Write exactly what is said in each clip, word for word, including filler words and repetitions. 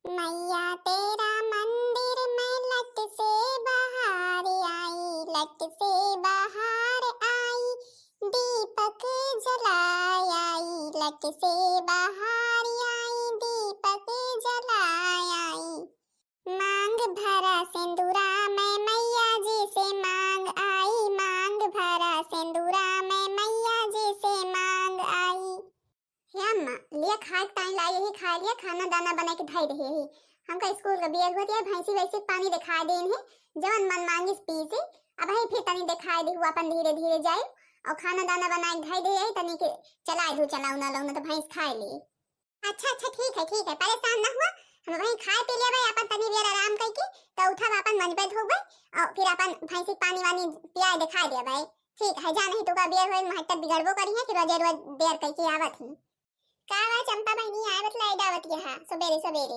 मैया तेरा मंदिर में लट से बाहर आई, लट से बाहर आई, दीपक जलाय आई, लट से बाहर आई, दीपक जलाय आई। मांग भरा सिंदूरा मैं मैया जी से मांग आई, मांग भरा सिंदूरा मैं मैया जी से मांग आई। हे अम्मा, लिया खाए के ताई लाई, यही खाए लिया, खाना दाना बनाए के धई रही यही। हमका स्कूल का बेर होत है, भैंसी वैसी के पानी देखाए देन है, जवन मन मांगिस पी से। अबही फिर तनी देखाए देहु, अपन धीरे धीरे जाई और खाना दाना बनाए के धई दे यही, तनी के चलाए दू चलाऊ ना लऊ ना तो भैंस खाए ले। अच्छा अच्छा, ठीक है ठीक है, परेशान ना हुआ, हम वहीं खाए पी लेबै, अपन तनी बेर आराम करके तो उठब, अपन मंजबै धोबै और फिर अपन भैंसी के पानी वानी पियाए देखाए देबै। ठीक है, जा नहीं तो का बेर होए, महत्तर बिगड़बो करी है कि रोजे रोज देर करके आवत ही। का बा चंपा बहिनी, आए बतलाई डावत यहाँ सबेरे सबेरे?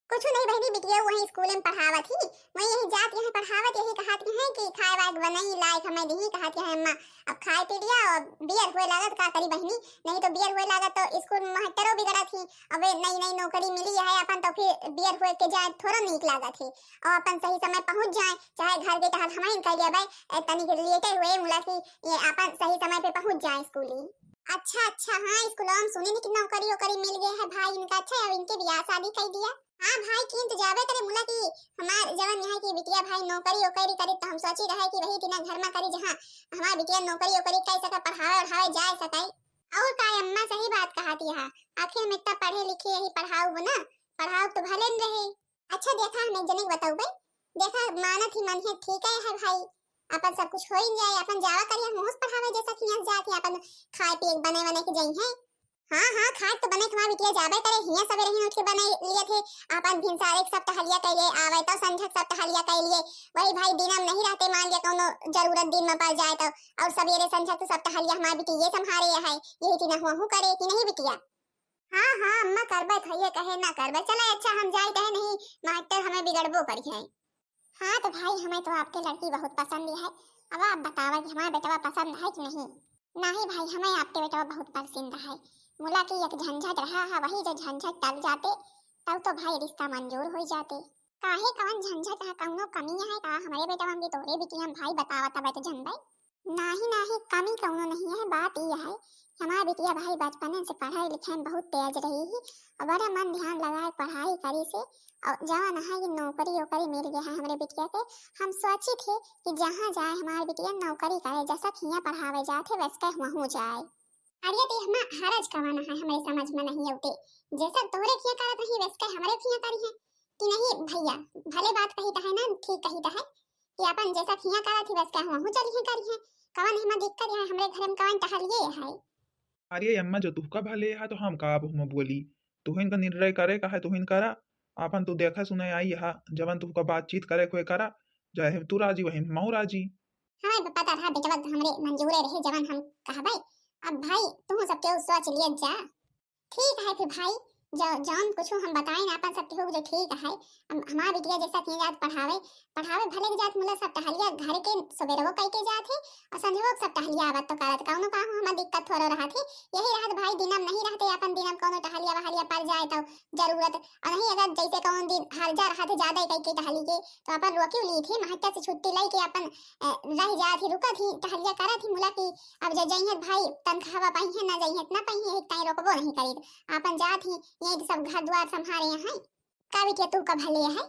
कुछ नहीं बहिनी, बिटिया वहीं स्कूल में पढ़ावत ही, वहीं यही जात यहाँ पढ़ावत, यही कहत यहाँ कि खाए वाए के बनई लाए के हमें दिही, कहत यहाँ अम्मा अब खाए पी लिया और बियर हुए लागत का करी बहिनी, नहीं तो बियर हुए लागत तो स्कूल में महत्तरो बिगड़त ही। अब नई नई नौकरी मिली है अपन तो फिर बियर हुए के जाए थोड़ा नीक लागत ही, और अपन सही समय पहुँच जाए, चाहे घर के टहल हमाइन कर लेबै, ए, तनी के लेटे हुए मुला की ये अपन सही समय पे पहुँच जाए स्कूली। अच्छा अच्छा, हाँ स्कूल में सुने नहीं कि नौकरी ओकरी मिल गए है भाई इनका, अच्छा अब इनके ब्याह शादी कर दिया। हाँ भाई, कीन तो जाबे करे मुला की हमार जवन यहाँ की बिटिया भाई नौकरी ओकरी करे, तो हम सोची रहे कि वही दिना घर में करी, जहाँ हमार बिटिया नौकरी ओकरी कर सके, पढ़ावे ओढ़ावे जाए सके। और का अम्मा, सही बात कहा थी, हाँ, आखिर में इतना पढ़े लिखे यही पढ़ाऊ ना, पढ़ाऊ तो भले न रहे। अच्छा देखा, हम एक जने के बताऊ भाई, देखा मानत ही मन है, ठीक है, है भाई, अपन सब कुछ हो ही जाए, अपन जावा करिए, मुँह से पढ़ावे जैसा कि यहाँ जात है, अपन खाए पिए बने बने के जाई है। हाँ हाँ, खाट तो बने के हमार बिटिया जाबे करे, हियाँ सबेरे ही उठ के बने लिए थे, आपन भिनसारे के सब टहलिया कैले आवे, तो संझक सब टहलिया कैलिए। वही भाई दिनम नहीं रहते, मान लिया कौनो जरूरत दिन में पड़ जाए तो, और सबेरे संझक तो सब टहलिया हमार बिटिया संभारे है, यही तीना हुआ हूँ करे कि नहीं बिटिया? हाँ हाँ अम्मा, करबे तो है, कहे ना करबे। चले अच्छा हम जाए, कहे नहीं मास्टर हमें बिगड़बो करी है। हाँ तो भाई, हमें तो आपके लड़की बहुत पसंद है। अब आप बतावा कि हमारा बेटवा पसंद है कि नहीं? नहीं भाई, हमें आपके बेटवा बहुत पसंद है। मुला की एक झंझट रहा है, वही जो झंझट टल जाते, तब तो भाई रिश्ता मंजूर हो जाते। काहे, कवन झंझट है, कौनो कमी है का हमारे बेटवा में? तोरे बिटिया में भाई बतावा, तब तो जनबे। नाही नाही, कमी कौनो नहीं है। बात यह है, हमार बिटिया भाई बचपने से पढ़ाई लिखाई में बहुत तेज रही ही और बड़ा मन ध्यान लगाए पढ़ाई करी से, और जवन है कि नौकरी ओकरी मिल गया है हमरे बिटिया के। हम सोची थे कि जहाँ जाए हमार बिटिया नौकरी करे, जैसा हियाँ पढ़ावे जात है वैसे हुआ हो जाए। अरे ते हमा हरज कवन है, हमरे समझ में नहीं आउते। जैसा तोहरे किया करत रही वैसे हमरे किया करी है कि नहीं भैया? भले बात कही तो है ना, ठीक कही तो है कि अपन जैसा हियाँ करत ही वैसे हुआ हूँ चली है करी है। कवन हिमा दिक्कत है, हमरे घर में कवन टहलिए है? अरे अम्मा, जो तुहका भले है तो हम का अब हुमा बोली? तुहिन का निर्णय करे का है तुहिन करा, अपन तू देखा सुने आई हा, जवन तुहका बातचीत करे कोई करा, चाहे तू राजी वही मऊ राजी। हमें तो पता रहा बेटवा तो हमरे मंजूरे रहे जवन हम कहबे। अब भाई तू सबके सोच लिए जा। ठीक है फिर भाई, जो जौन कुछ हम बताए ना अपन सबके हो जो ठीक है। हम हमार बिटिया जैसा के जात पढ़ावे, पढ़ावे भले के जात मुला सब टहलिया घर के सबेरवो कई के जात है और संझवो के सब टहलिया आवत तो करत कौनो का हो हमार दिक्कत थोड़ो रहा थे। यही रहत भाई दिनम नहीं रहते अपन दिनम कौनो टहलिया वहलिया पड़ जाए तो जरूरत, और नहीं अगर जैसे कौन दिन हर जा रहा थे ज्यादा ही कई के टहली के तो अपन रोकी ली थे महत्ता से छुट्टी लाई के अपन अ, रह जात ही, रुकत ही, टहलिया करत ही मुला की। अब जो जइहत भाई, तनख्वाह पाइहे ना जइहत ना पाइहे, एक ताई रोकबो नहीं करी। आपन जात ही, यही सब घर द्वार संभारे हैं। का बिटिया तू का भले है?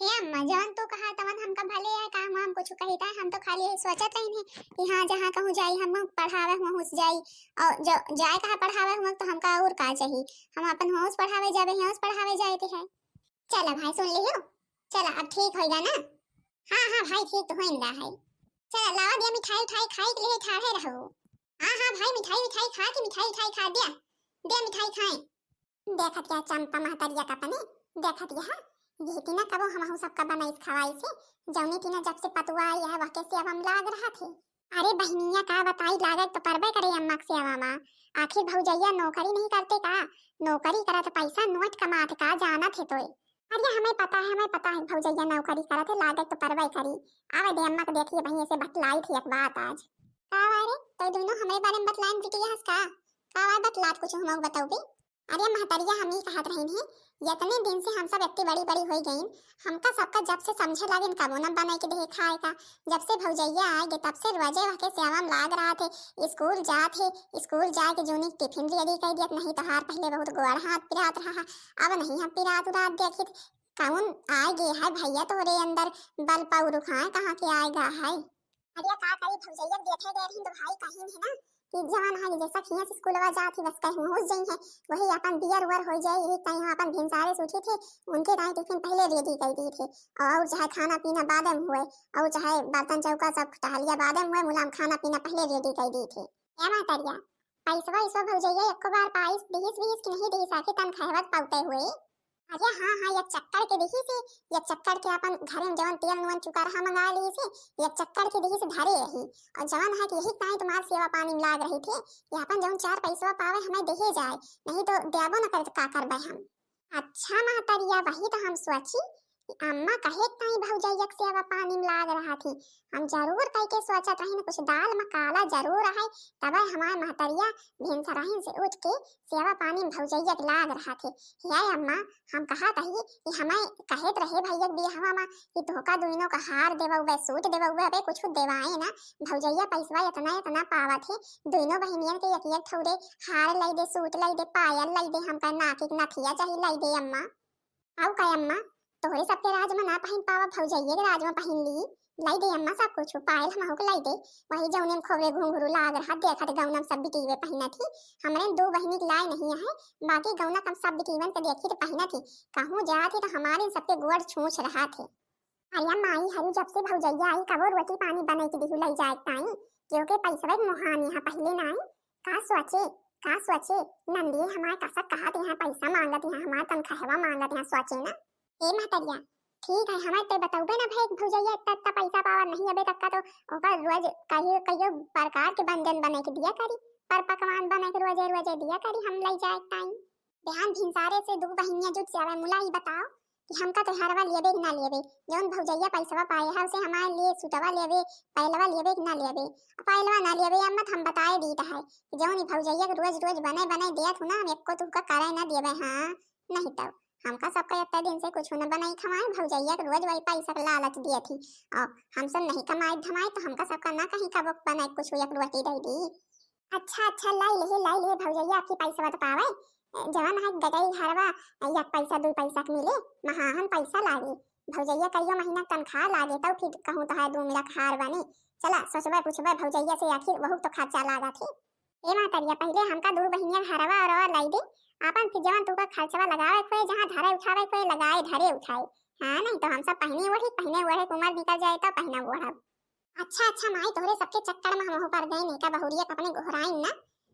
हे अम्मा, जवन तू कहा तवन हमका भले है, का हम, हम कुछ कही था? हम तो खाली यही सोचत रही हैं कि हाँ, जहाँ कहूँ जाई, हम पढ़ावे हुआ हुस जाई, और जो जाए कहा पढ़ावे हुआ तो हमका और का चाहिए? हम अपन हुआ पढ़ावे जावे, यहाँ पढ़ावे जाए थे है। चला भाई, सुन लियो, चला अब ठीक होइगा ना? हाँ हाँ भाई, ठीक तो होइन रहा है। चला लावा दिया मिठाई उठाई खाई के लिए ठाढ़े रहो। हाँ हाँ भाई, मिठाई उठाई खा के मिठाई उठाई खा दिया, दिया मिठाई खाए। देखत क्या चंपा महतरिया का पने, देखत यह, यही तीना कबो हमहू सबका बनाइस खवाई से, जौने तीना जब से पतुआ आई है वह कैसे अब हम लाग रहा थे। अरे बहिनिया, का बताई, लागत तो परबे करे अम्मा के सेवा मा। आखिर भौजैया नौकरी नहीं करते का? नौकरी करत पैसा नोट कमात का, जानत है तोय। अरे हमें पता है, हमें पता है भौजैया नौकरी करत है, लागत तो परबे करी। आवे दे अम्मा के, देखिए बहिन, ऐसे बतलाई थी एक बात आज। का बारे? तो दोनों हमें बारे में बतलाइन बिटिया हंस का? का बारे बतलात कुछ हम बताओ भी? अरे महतरिया, हम ई कहत रहिन है, यतने दिन से हम सब इतनी बड़ी बड़ी होइ गइन, हमका सबका जब से समझे लागिन कबो न बनाइ के देहे खाए का। जब से भौजैया आए गे तब से रोजे वहके सेवा में लाग रहत है। स्कूल जात है, स्कूल जाए के जूनी टिफिन रेडी कर दियत, नहीं तो हार पहले बहुत गोड़ हाथ पिरात रहा, अब नहीं हम पिरात उरात देखित। कौन आए गे है भैया तोरे अंदर बल पाऊ रुखाए कहाँ के आए गा है? अरे का करी भौजैया के देखे गए रही तो भाई कहीं है ना कि जवन है जैसा खिया से स्कूलवा जात ही बस कहीं पहुँच जाई है, वही अपन बियर उअर हो जाए, यही टाइम अपन भिनसारे से उठी थे, उनके टाइम टिफिन पहले रेडी कर दी थे। और चाहे खाना पीना बादे में हुए, और चाहे बर्तन चौका सब टहलिया बादे में हुए, मुलाम खाना पीना पहले रेडी कर दी थे। ए महतरिया, पैसवा इसवा भौजैया एको बार पाइस दिहिस विहिस कि नहीं दिहिस, आखिर तनख्वाहवा पाउते हुए? अरे हाँ हाँ, एक चक्कर के दिहिस, एक चक्कर के अपन घरे में जवन तेल नून चुकरहा मंगा लिहिस, एक चक्कर के दिहिस धरे रही। और जवन है कि यही ताई तुम्हार सेवा पानी में लाग रही थी कि अपन जवन चार पैसवा पावे हमें देहे जाए, नहीं तो देबो न करे तो का करबे हम। अच्छा महतरिया, वही तो हम सोची कि अम्मा कहे ताई भौजैया के सेवा पानी में लाग रहा थी। हम जरूर कह के सोचत रही न, कुछ दाल में काला जरूर है, तबे हमार महतरिया भिनसरहिन से उठ के सेवा पानी में भौजैया के लाग रहा थे। हे अम्मा, हम कहत हई कि हमें कहत रहे भैया के बियाहवा में कि तोहका दुइनों का हार देबउबे, सूट देबउबे, अबे कुछ देवाए ना। भौजैया पैसवा इतना इतना पावत है, दुइनों बहिनियन के एक एक ठौरे हार लाई दे, सूट लाई दे, पायल लाई दे, हमका नाकी के नथिया चाही लाई दे अम्मा। आउ का अम्मा, तोहरे सबके राज में ना पहिन पावा, भौजैया के राज में पहिन ली। लाई दे अम्मा सब कुछ, पायल हमहू के लाई दे, वही जौने में खोबरे घुंघरू लाग रहा, देखत गौना में सब बिटीवे पहिनत ही। हमरे दो बहिनी के लाए नहीं है, बाकी गौना कम सब बिटीवन के देखी तो पहिनत ही। कहूँ जात ही तो हमारे सबके गोड़ छूछ रहा थे। अरे माई हरी, जब से भौजैया आई कबो रोटी पानी बने के दिहू लाई जाए ताई, क्योंकि पैसवे के मोहान यहाँ पहले ना आई। का सोचे, का सोचे, नंदिये हमारे कसक कहत यहाँ पैसा मांगत यहाँ, हमार तनख्वाहवा मांगत यहाँ, सोचे ना। ए महतरिया, ठीक है, हमें ते बतौबे ना भई, भौजैया इतना इतना पैसा पावा नहीं अबे तक का तो ओकर रोज कहियो कहियो प्रकार के व्यंजन बने के दिया करी, पर पकवान बने के रोजे रोजे दिया करी, हम लाई जाए ताई। बिहान भिनसारे से दू बहिनिया जुट जावे, मुला ई बताओ कि हमका त्योहारवा लेबे कि ना लेबे, जौन भौजैया पैसवा पाए है उसे हमारे लिए सूटवा लेबे, पायलवा लेबे कि ना लेबे। पायलवा ना लेबे अम्मा, हम बताए दीत है कि जौन ई भौजैया के रोज रोज बने बने देत हूँ ना, हम एको तुमका करे ना देबे। हाँ, नहीं तो हमका सबका इतना दिन से कुछ न बनाई खवाए, भौजैया के रोज वही पैसा के लालच दिए थी। और हम सब नहीं कमाई धमाई तो हमका सबका ना कहीं कबो बनाई कुछ एक रोटी दे दी। अच्छा अच्छा, लाई ले लाई ले भौजैया, आपकी पैसा तो पावे, जवन है गटई घरवा, या पैसा दुई पैसा के मिले, महाहन पैसा लागे। भौजैया कईयो महीना के तनख्वाह लागे तब फिर कहूँ तो है दू मिला हार बने। चला सोचबे पूछबे भौजैया से, आखिर वहू तो खर्चा लागा थी। ए महतरिया, पहिले हमका दू बहिनिया घरवा और लाई दे, आपन फिर जवन तुका खर्चवा लगावे के होए, जहाँ धरे उठावे के होए, लगाए धरे उठाए। हाँ, नहीं तो हम सब पहिने ओढ़ी, पहिने ओढ़े के उमर निकल जाए तो पहिना ओढ़ब। अच्छा अच्छा माई, तोहरे सबके चक्कर में हम पड़ गए, नहीं का बहुरिया अपने गोहराइन ना।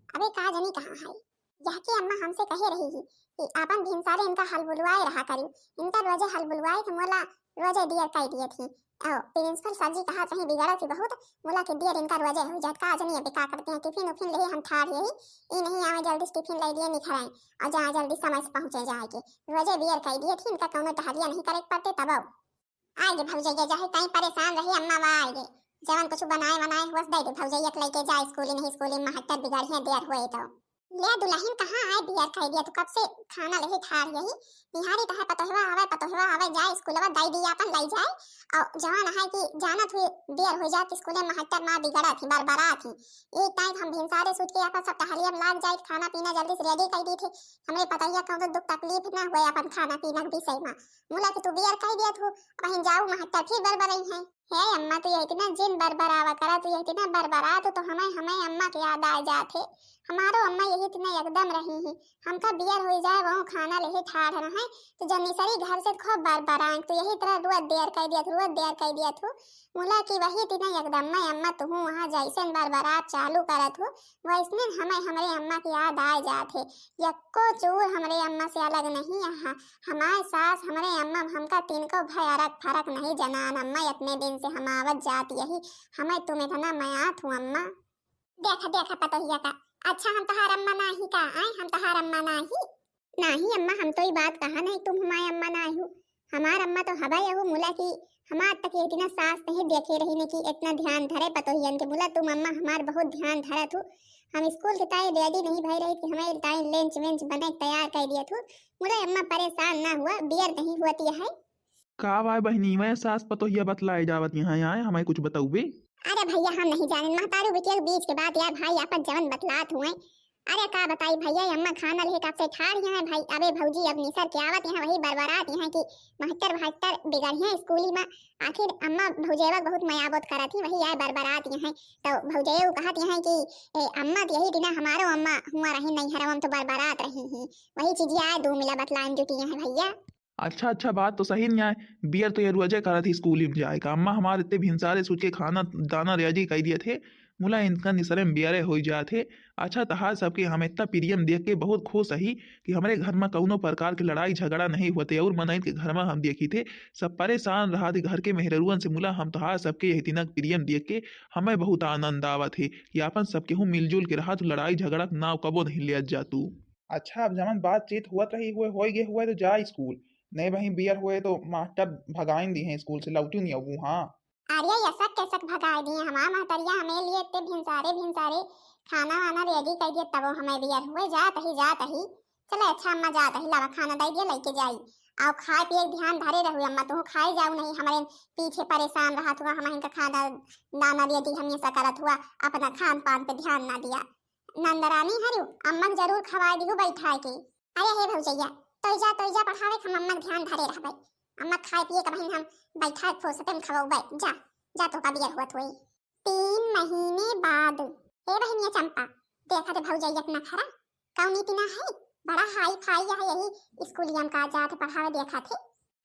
अबे का जनी कहाँ है? यह के अम्मा हमसे कहे रही ही कि आपन भिनसारे इनका हलबुलवाए रहा करी, इनका रोजे हलबुलवाए तो मोला रोजे दियर कह दिए थी। ओ, प्रिंसिपल सर जी कहा कहीं बिगड़ा थी बहुत, मोला के दियर इनका रोजे हो जात का जनी अबे का करते हैं, टिफिन उफिन ले हम ठाड़ यही, ई नहीं आवे जल्दी से टिफिन ले लिए निखराए, और जहाँ जल्दी समय से पहुँचे जाए के। रोजे बियर कह दिए थी, इनका कौनो टहलिया नहीं करे के पड़ते तब। आए गे भौजैया, जाहे ताई परेशान रही अम्मा, वा आए गे। जवन कुछ बनाए बनाए हुआ दे दे भौजैया के, लेके जा स्कूल, नहीं स्कूल में मास्टर बिगड़िया देर होए तो। ले दुल्हन कहाँ आए बियर खाई दिया, तू कब से खाना लेहे ठाड़ यही। निहारी तो है पतोहवा आवे, पतोहवा आवे, जा स्कूलवा दे दिया अपन लाई जाए। और जवन है कि जानत हुई देर हो जात स्कूल में मास्टर माँ बिगड़ा थी, बरबरा थी। एक टाइम हम भिनसारे सूत के अपन सब टहलिया में लाग जाए, खाना पीना जल्दी से रेडी कर दी थी। हमरे पतोहिया कौनो दुख तकलीफ ना हुए अपन खाना पीना के विषय में। मुला के तू बियर कह दिया तू, वहीं जाऊ महत्ता फिर बरबरई है। हे अम्मा, तू यही इतना जिन बरबरावा करा, तू यही इतना बरबरा, तू तो हमें, हमें अम्मा के याद आ जात है। हमारो अम्मा यही इतना एकदम रही है, हमका बियर हो जाए, वो खाना लेहे ठाड़ रहे, तो जमीसरी घर से खूब बरबराए, तू यही तरह रोज देर कह दिया तू, रोज देर कह दिया तू। मुला की वही इतना एकदम मैं अम्मा, तू वहाँ जैसे बरबरा चालू करत हूँ, वैसने हमें हमरे अम्मा के याद आ जात है। यक्को चूर हमरे अम्मा से अलग नहीं अहा। हमार सास हमरे अम्मा, हमका तिनको भय अरक फरक नहीं जनान अम्मा। इतने दिन से हम आवत जात यही, हमें तुम इतना मयात हूँ अम्मा। देखा देखा पतोहिया का, अच्छा हम तोहार अम्मा नाही का? आए, हम तोहार अम्मा नाही। नाही अम्मा, हम तो ई बात कहा नहीं तुम हमार अम्मा नाही हो। हमार अम्मा तो हवा यहू मुला की हमार तक ये इतना सास नहीं देखे रही ने कि इतना ध्यान धरे पतोहियन के। मुला तुम अम्मा हमार बहुत ध्यान धरत हो। हम स्कूल के ताई ready नहीं भई रही कि हमें ताई lunch वेंच बने तैयार कर दिया थू। मुला अम्मा परेशान ना हुआ, बियर नहीं हुआ तिया है। का बाय बहिनी, मैं सास पतोहिया बतलाए जावत यहाँ आए, हमें कुछ बतउबे? अरे भैया, हम नहीं जाने, महतारू बिटिया के बीच के बात यार भाई, आपन जवन बतलात हुए। अरे का बताई भैया, ये अम्मा खाना लेके कब से ठाड़ यहाँ है भाई। अबे भौजी अब निसर के आवत यहाँ, वही बरबरात यहाँ कि महत्तर भहत्तर बिगड़ हैं स्कूली में। आखिर अम्मा भौजेवा बहुत मयाबोत करत ही, वही आए बरबरात यहाँ। तो भौजेऊ कहत यहाँ कि ए, अम्मा तो यही दिना हमारो अम्मा हुआ रही नैहरवा में तो बरबरात रही ही, वही चीजिया आए दो मिला बतलान जुटी यहाँ भैया। अच्छा, अच्छा, बात तो सही नहीं आए। बियर तो ये रोजे करत ही स्कूल में जाए का। अम्मा हमारे इतने भिनसारे सूत के खाना दाना रेडी कर दिए थे, मुला इनका निसरे में बियरे हो जात है। अच्छा, तहार सबके हम इतना प्रेम देख के बहुत खुश ही कि हमरे घर में कौनो प्रकार के लड़ाई झगड़ा नहीं होते और मनइन के घर में हम देखी थे सब परेशान रहा थे घर के मेहररुअन से। मुला हम तहार सबके यही तिनक प्रेम देख के हमें बहुत आनंद आवत है कि आपन सबके हूँ मिलजुल के रहा, तू लड़ाई झगड़ा के नाव कबो नहीं लिया जा तू। अच्छा, अब जवन बातचीत हुआ रही हुए, होए गए हुए तो जा स्कूल, नहीं वहीं बियर हुए तो मास्टर भगाइन दी हैं स्कूल से, लौटू नहीं अबू। हाँ। अरे, यसक कैसक भगाए दिए हमार महतरिया, हमें लिए इतने भिनसारे भिनसारे खाना वाना रेडी कर दिए, तबो हमें बियर हुए जात ही, जात ही। चले, अच्छा अम्मा, जात ही, लावा खाना दे दिया, लेके जाई। आओ, खाए पिए के ध्यान धरे रहू अम्मा, तू खाए जाऊ नहीं, हमारे पीछे परेशान रहा हुआ, हम इनका खाना दाना दे दी, हम ये सा करत हुआ, अपना खान पान पे ध्यान ना दिया। नंदरानी हरू, अम्मा के जरूर खवाए दिहु बैठा के। अरे हे भौजैया, तोई जा, तोई जा पढ़ावे के, हम अम्मा के ध्यान धरे रहबे। अम्मा खाए पिए के बहिन हम बैठा के फुर्सते में खवौबे। जा, जा तो का बियर हुआ थोई। तीन महीने बाद। ए बहिनिया चंपा, देखा थे भौजैया के नखरा, कौनी तिना है, बड़ा हाई फाई है यही स्कूलिया में का जात पढ़ावे देखा थे।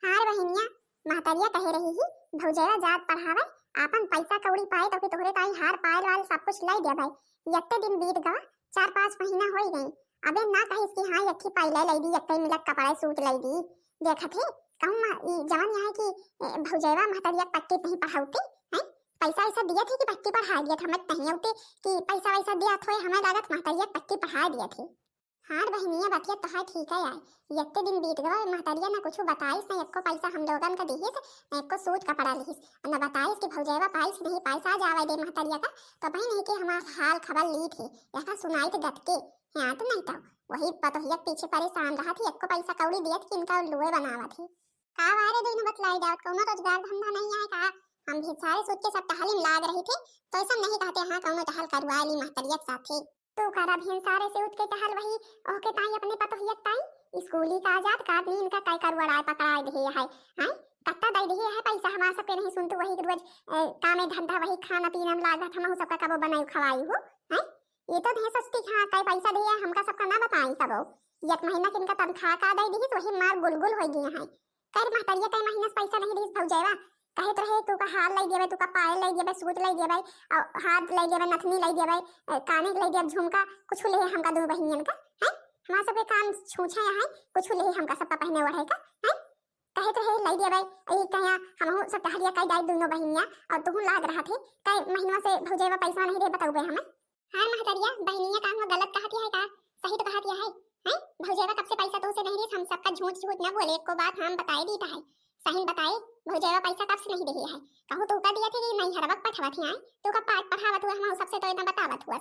हाँ रे बहिनिया, महतरिया कहे रही ही, भौजैया जात पढ़ावे, आपन पैसा कौड़ी पाए तो कि तोहरे ताई हार पायल वाल सब कुछ लाई देबे। यत्ते दिन बीत गवा, चार पाँच महीना होई गई, अबे ना कहिस कि हाँ यक्खी पाई ले लाई दी, यक्के मिलक कपड़ा सूट लाई दी। देखत है, कहूँ म-, ई जवन यहाँ की, ए, भौजैया महतरिया पट्टी नहीं पढ़ाउते, हैं? पैसा वैसा दिया थे कि पट्टी पढ़ा दिया था, मत नहीं होते कि पैसा वैसा दिया थे, हमें लागत महतरिया पट्टी पढ़ा दिया थे। हाँ रे बहिनिया, बतिया तोहार ठीक है यार। यत्ते दिन बीत गवा, महतरिया ना कुछ बताइस, ना एको पैसा हम लोगन का दिहिस, ना एको सूट कपड़ा लिहिस, ना बताइस कि भौजैया पाइस कि नहीं पाइस। आज आवे दे महतरिया का, तो बहिन ही के हमार हाल खबर ली थे, यहाँ सुनाई थे गत के, यहाँ तो नहीं तो वही पतोहिया के पीछे परेशान रहा थी, एको पैसा कौड़ी दिया थी, इनका उल्लुए बनावा थी। का वारे दिन बतलाई जावत, कौनो रोजगार धंधा नहीं आए का? हम भी सारे सोच के सब टहली में लाग रही थी, तो ऐसा नहीं कहते हाँ कौनो टहल करवा ली महतरिया के साथे। तू करा भिनसारे से उठ के टहल वही, ओके ताई अपने पतोहिया ताई, स्कूली का जात का आदमी इनका कई करुआड़ाए पकड़ाए दिए है, हैं? कत्ता दे दिए है पैसा हमार सबके नहीं सुनतू वही के रोज, ए, कामे धंधा वही खाना पीना में लागत, हमहू सबका कबो बनाई खवाई हो, हैं? ये तो नहीं सोचती कि हाँ कई पैसा दिए हमका सबका ना बताई कबो, एक महीना के इनका तनख्वाह का दे दिहिस वही मार गुलगुल हो गए हैं। कर महतरिया कई महीना से पैसा नहीं दिहिस भौजैया, कहे तो रहे तू का हार लाई देबे, तू का पायल लाई देबे, सूट लाई देबे, और हाथ लाई देबे, नथनी लाई देबे, अ, काने के लाई देबे, झुमका, कुछ ले हमका दो बहिनियन का, हैं? हमार सबके कान छूछे हैं, कुछ ले हमका सबका पहने ओढ़े का, हैं? कहे तो रहे लाई देबे, ई कहे हमहू सब टहलिया कई जाए दोनों बहिनिया, और तुहू लाग रहा थे, कई महीनवा से भौजैया पैसा नहीं दे बताउबे हमें। हाँ महतरिया, बहिनिया का हुआ गलत कहत है का? सही तो कहत है, हैं? भौजैया कब से पैसा तू से नहीं रही, हम सबका झूठ झूठ ना बोले, एको बात हम बताए दी है, सही बताए, भौजैया पैसा कब से नहीं दे है, कहूँ तू का दिया थे कि नहीं हरवक पठवा थी आए, तू का पाठ पढ़ावत हुआ, हम सबसे तो इतना बतावत हुआ।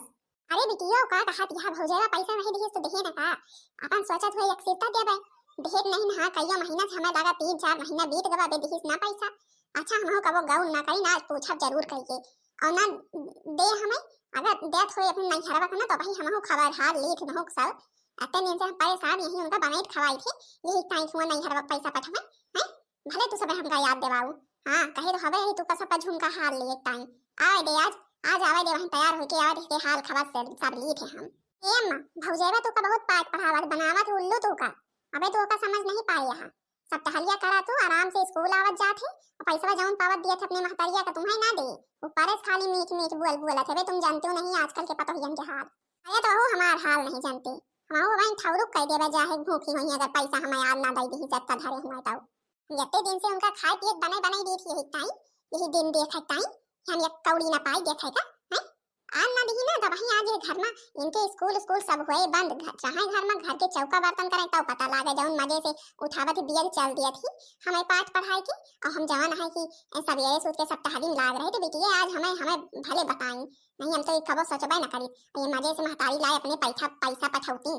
अरे बिटियो, का कहत है भौजैया पैसा नहीं दिहिस तो देहे ना का? अपन सोचत हुए एक सिरता देबे, देहे नहीं ना, कईयो महीना से हमें लगा तीन चार महीना बीत गवा बे दिहिस ना पैसा। अच्छा हमहू कबो गौर ना करी ना, आज पूछब जरूर कहिए। और ना दे हमें, अगर देत होए अपने नैहरवा के ना तो वही हमहू खबर हाल ली थी नहुक सब। अतने दिन से हम परेशान यही उनका बनाई खवाई थी, यही ताई हुआ नैहरवा के पैसा पठवे, हैं? भले तू सब हमका याद देवाऊ। हाँ, कहे तो हवे ही तू का सब झुमका हार लिए टाइम। आवे दे आज, आज आवे दे वहीं तैयार होके आवे दे के हाल खबर से सब ली थे हम। ए अम्मा, भौजैया तू का बहुत पाठ पढ़ावत बनावत उल्लू तू का। अबे तू का समझ नहीं पाए यहाँ। सब टहलिया करा तू आराम से स्कूल आवत जात है और पैसा जौन पावत दिया थे अपने महतरिया का तुम्हें ना दे। ऊपर से खाली मीठ मीठ बोल बोलत है, तुम जानते हो नहीं आजकल के पतोहियन के हाल। अरे तो वो हमार हाल नहीं जानते, हम वो वहीं ठौरुक कह देवे जाहे भूखी हुई अगर पैसा हमें आज ना दे दी जब तक धरे हुए तो। यत्ते दिन से उनका खाए पिए बने बनाई दी थी यही टाइम, यही दिन देखे टाइम, हम एक कौड़ी ना पाई देखे का, हैं? आन ना दिही ना, तब वहीं आज ये घर मा इनके स्कूल, स्कूल सब हुए बंद। घर, चाहे घर मा घर के चौका बर्तन करें, तब पता लागे, जौन मजे से उठावत ही बियर चल दियत ही हमें पाठ पढ़ाई की, और हम जवान है कि सब ये सूत के सब टहलिन लाग रहे, तो बिटिया आज हमें, हमें भले बताई, नहीं हम तो ये कबो सोचबे न करी। ये मजे से महतारी लाए अपने पैसा, पैसा पठौती।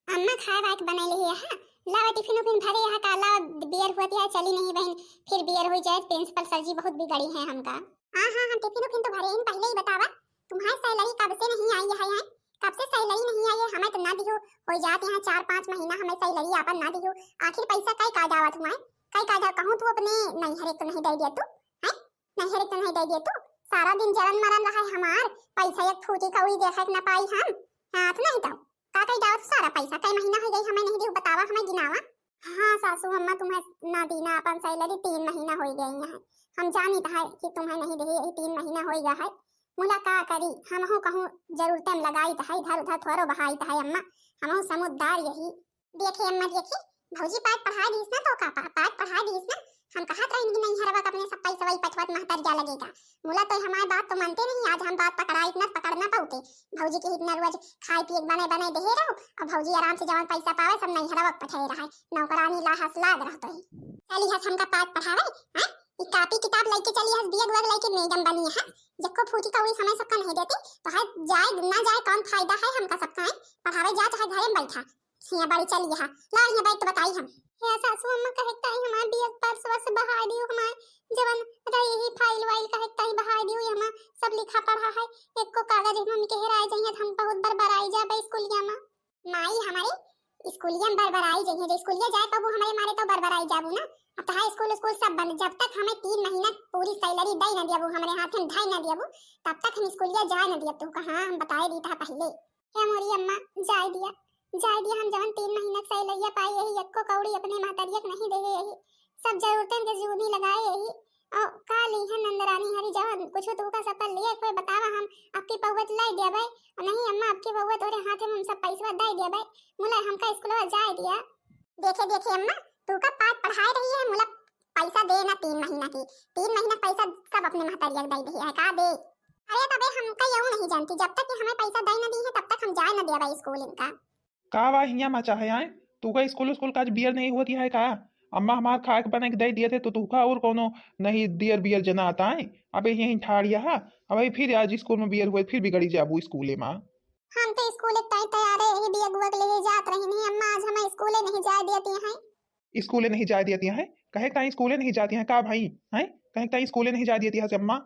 अम्मा खाए वाए के बनैले ही यहाँ, लावा टिफिन उफिन भरे यहाँ का, लावा बियर हुआ तिया चली नहीं बहन, फिर बियर हुई जाए, प्रिंसिपल सर जी बहुत बिगड़ी है हमका। हाँ, हाँ, हम टिफिन उफिन तो भरे इन, पहले ही बतावा, तुम्हारे सैलरी कब से नहीं आई है, हैं? कब से सैलरी नहीं आई है, हमें तो ना दियो, हो जात यहाँ चार पाँच महीना हमें सैलरी आपन ना दियो, आखिर पैसा कई का जावत हुआ है, कई का जा, कहूँ तू अपने नैहरे तो नहीं दे दिया तू, हैं? नैहरे तो नहीं दे दिया तू, सारा दिन जरन मरन रहा है हमार, पैसा एक फूटी कौड़ी देखे के ना पाई हम, हाँ, तो नहीं तो का कही जावत सारा पैसा, कई महीना हो गई हमें नहीं दियो, बतावा हमें गिनावा। हाँ सासू अम्मा, तुम्हें ना दीना अपन सैलरी तीन महीना हो गई है, हम जानित है कि तुम्हें नहीं दे, यही तीन महीना हो गया है। मुला का करी, हमहू कहूँ जरूरत में लगाइत है, इधर उधर थोड़ो बहाइत है अम्मा, हमहू समुझदार यही। देखे अम्मा देखे, भौजी पाठ पढ़ा दीस ना तो का पा-, पाठ पढ़ा दीस ना, हम कहत रही कि नहीं हरवा अपने सब पैसा वही पठवत महतरिया लगेगा, मुला तो हमारी बात तो मानते नहीं, आज हम बात पकड़ाइत ना पकड़ ना पाउते। भौजी के इतना रोज खाए पिए के बने बने देहे रहो, और भौजी आराम से जवन पैसा पावे सब नैहरवा के पठाए रहा है, नौकरानी ला हस लाग रह तो ही। चली हस हमका पाठ पढ़ावे, हाँ? ई कापी किताब लेके चली हस, बैग वैग लेके मैडम बनी है, जक्को फूटी कौड़ी समय सबका नहीं देती, तो है जाए ना जाए कौन फायदा है हमका सबका है, पढ़ावे जा चाहे घरे में बैठा। हिया बड़ी चली है, ला हिया बैठ तो बताई हम। हे सासू अम्मा कहे ताई हमार बैग पर्स वर्स बहा दियो, हमार जवन रही ही फाइल वाइल कहे ताई बहा दियो, हमार सब लिखा पढ़ा है, एको कागज मम्मी के हेराए जाइए तो हम बहुत बरबराई जाबे स्कूलिया में। माई हमारे स्कूलिया में बरबराई जाइए, जो स्कूलिया जाए तब वो हमारे मारे तो बरबराई जाबू ना। अब तो हाई स्कूल स्कूल सब बंद, जब तक हमें तीन महीना पूरी सैलरी दे ना दियाबू, हमारे हाथ में धई ना दियाबू, तब तक हम स्कूलिया जाए ना दियब। तू कहाँ हम बताए दी था पहले। हे मोरी अम्मा, जाए दिया, जाए दिया, हम जवन तीन महीना के सैलरिया पाई यही, एको कौड़ी अपने महतरिया के नहीं देहे यही, सब जरूरतन के जूनी लगाए यही। और का ली है नंदरानी हरी, जवन कुछ तू का सफल लिए कोई बतावा, हम आपकी पौवत लाई देबे। और नहीं अम्मा, आपकी पौवत तोरे हाथे में हम सब पैसवा दे देबे, मुला हमका स्कूलवा जाए दिया। देखे देखे अम्मा, तू का पाठ पढ़ाए रही है, मुला पैसा दे ना तीन महीना की, तीन महीना पैसा सब अपने महतरिया के दे दे है का दे। अरे तबे हमका यहू नहीं जानती, जब तक कि हमें पैसा दे ना दी है तब तक हम जाए ना देबे स्कूल इनका। का वा हिया मचा है आए? तू का स्कूल स्कूल का आज बियर नहीं हुआ है का? अम्मा हमार खाए के बने के दे दिए थे तो तू का और कोनो नहीं दियर बियर जना आता है? अबे यहीं ठाड़ यहाँ, अबे फिर आज स्कूल में बियर हुए फिर बिगड़ी जाबू स्कूले में। हम तो स्कूल एक टाइम तैयार है, यही बैग वैग लेके जात रही नहीं अम्मा, आज हमें स्कूले नहीं जाए देती हैं। स्कूले नहीं जाए देती हैं? कहे ताई स्कूले नहीं जाती हैं का भाई? हैं? कहे ताई स्कूले नहीं जाए देती है अम्मा?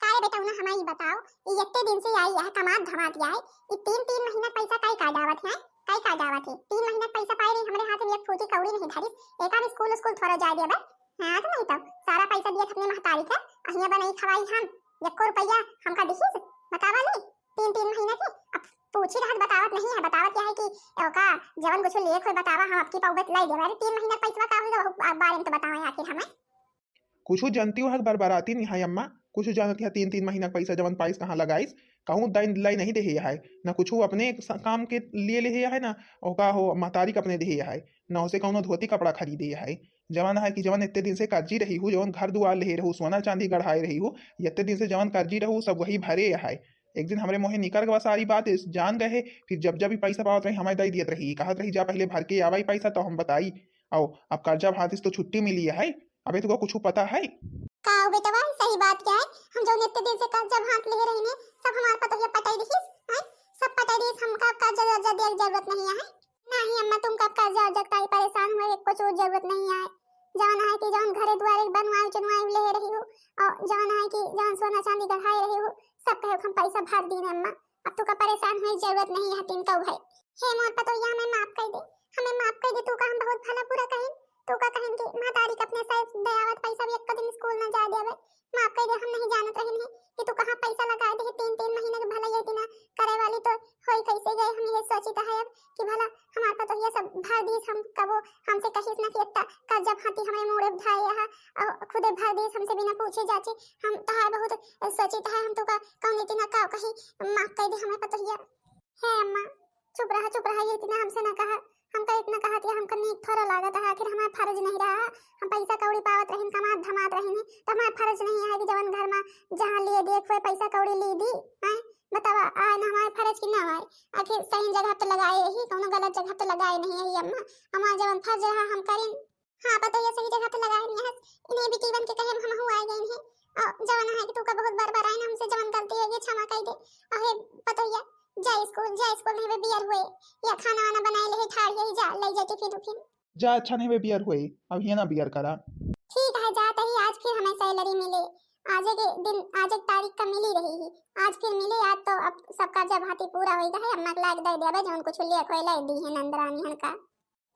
का रे बेटा, उन्हें हमें ही बताओ, ये इतने दिन से आई है, कमात धमात या है, ये तीन तीन महीना पैसा काई का जावत है, काई का जावत है? तीन महीना पैसा पाए रही, हमारे हाथ में एक फूटी कौड़ी नहीं धरिस, एक आध स्कूल स्कूल थोड़ा जाए देबे। हाँ तो नहीं तो सारा पैसा दिया अपने महतारी का, अहिया बनाई खवाई हम, एको रुपया हमका दिहिस, बतावा ले। तीन तीन महीना के। अब पूछी रहत बतावत नहीं है, बतावत क्या है कि ओका जवन कुछ लेख होई बतावा, हम आपकी पौबत लाई देबे। अरे तीन महीना पैसवा का होई, बारे में तो बतावा आखिर हमें। कुछ जानती हो, बरबराती नहीं है अम्मा, कुछ जानती है तीन तीन महीना का पैसा जवन पाइस कहाँ लगाइस, कहूँ दाइन लाई नहीं देहे है, ना कुछ अपने स-, काम के लिए लेहे है, ना ओका हो महतारी के अपने देहे है, ना उसे कौनो धोती कपड़ा खरीदे है। जवन है कि जवन इतने दिन से कर्जी रही हूँ, जवन घर दुआर लेहे रहू, सोना चांदी गढ़ाए रही हूँ, इतने दिन से जवन कर्जी रहू सब वही भरे है। एक दिन हमरे मुँहे निकर गवा सारी बात, इस जान गए, फिर जब जब भी पैसा पावत रही हमें दे दियत रही, कहत रही जा पहले भर के आवाई पैसा तो हम बताई। आओ, अब कर्जा भातिस तो छुट्टी मिली है, अबे तुका कुछ पता है? का हो बेटवा, सही बात क्या है? हम जौन इतने दिन से कर्जा भात लेहे रही ने, सब हमार पतोहिया पटाई दिहिस, हैं? सब पटाई दिहिस, हमका अब कर्जा वर्जा देवे के जरूरत नहीं है। नहीं अम्मा, तुमका अब कर्जा वर्जा के ताई परेशान हुए के कुछ जरूरत नहीं है। जवन है कि जवन घरे दुआरे बनवाए चुनवाए लेहे रही हो, और जवन है कि जवन सोना चांदी गढ़ाए रही हो, सब कहे हम पैसा भर दीन अम्मा। अब तुका परेशान होए के जरूरत नहीं है, तीन कौ है। हे मोर पतोहिया, हमें माफ कर दे, हमें माफ कर दे, तुका हम बहुत भला बुरा कहें, तुका कहें कि महतारी के अपने से दयावत पैसा भी एक दिन स्कूल न जाए देवे, माफ कर दे, हम नहीं जानत रहे नहीं कि तू कहाँ पैसा लगा दे, तीन तीन महीने के भला ये इतना करे वाली तो होई कैसे गए। हम ये सोचित है अब कि भला हमार पतोहिया सब भर दीस, हम कबो हमसे कहिस ना कि इतना कर्जा भाती हमारे मुड़े उठाए यहाँ, और खुदे भर दीस हमसे बिना पूछे जाचे। हम तो है बहुत सोचित है, हम तुका कौन इतना का कही, माफ कर दे हमें पतोहिया। हे अम्मा, चुप रहा, चुप रहा, ये इतना हमसे ना कहा, हमका इतना कहा कि हमका नीक थोड़ा लागत है, आखिर हमारा फर्ज नहीं रहा। हम पैसा कौड़ी पावत रहिन, कमात धमात रहिन, तो हमारा फर्ज नहीं है कि जवन घर में जहाँ लिए देख हुए पैसा कौड़ी ली दी, हैं? बतावा, आए ना हमारे फर्ज की ना आए? आखिर सही जगह तो लगाए ही, कौनो गलत जगह तो लगाए नहीं है अम्मा। हमार जवन फर्ज रहा हम करें। हाँ पतोहिया, सही जगह तो लगाए नहीं है। इन्हें बिटियन के कहे हम हूँ आए गए हैं। और जवन है कि तू का बहुत बार बार आए ना, हमसे जवन गलती है ये क्षमा कर दे। अहे पतोहिया, जा स्कूल, जा स्कूल नहीं बे बियर हुए, या खाना वाना बनाए ले ठाड़ यही जा, ले जा टिफिन उफिन। जा, अच्छा नहीं बे बियर हुए, अब हियाँ ना बियर करा। ठीक है, जात ही, आज फिर हमें सैलरी मिले। आज के दिन, आज एक तारीख का मिली रही ही, आज फिर मिले। आज तो अब सब कर्जा भाती पूरा होई गए, अम्मा के लाग दे देबे, जौन कुछ ले खोए लाई दी है नंदरानी हन का।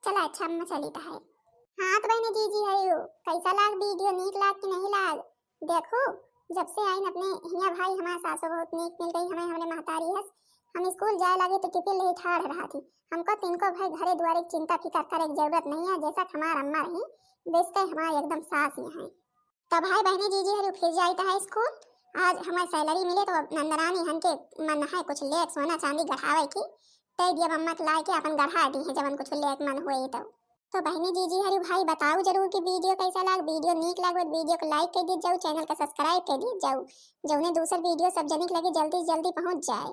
चला अच्छा अम्मा, चली तो है। हाँ तो बहने जीजी हरियो, कैसा लाग वीडियो, नीक लाग कि नहीं लाग? देखो, जब से आइन अपने हिया भाई, हमार सासो बहुत नीक मिल गई हमें, हमरे महतारी हस। हम स्कूल जाए लागे तो टिफिन ले ठाड़ रहा थी। हमको तिनको भाई घरे दुआरे की चिंता फिकर करे की जरूरत नहीं है, जैसा कि हमार अम्मा रही, वैसे हमार एकदम सास ही हैं। तब भाई बहनी जीजी हरु फिर जाइत है स्कूल। आज हमार सैलरी मिले तो अब नंदरानी हन के मन है कुछ लेक सोना चांदी गढ़ावे की, तय दिया मम्मा के लाए के अपन गढ़ा दी है जवन कुछ लेक मन हुए तो। तो बहनी जीजी हरु भाई बताओ जरूर कि वीडियो कैसा लाग, वीडियो नीक लाग तो वीडियो को लाइक कर दी जाओ, चैनल का सब्सक्राइब कर दी जाओ, जौने दूसर वीडियो सब जनिक लगे जल्दी से जल्दी पहुँच जाए।